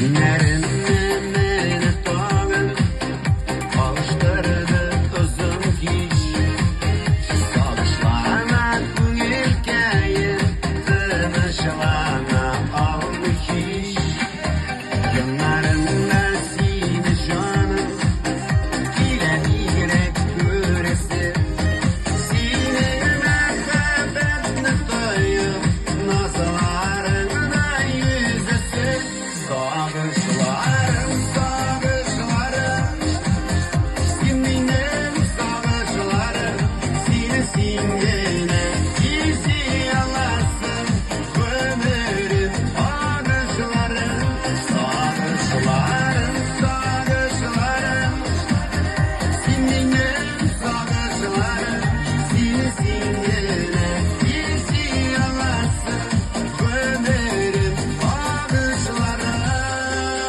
Иңнәремне менеп тагын Алыштырды озын кич. Сагышлана күңелкәем, Тынычлана алмый һич.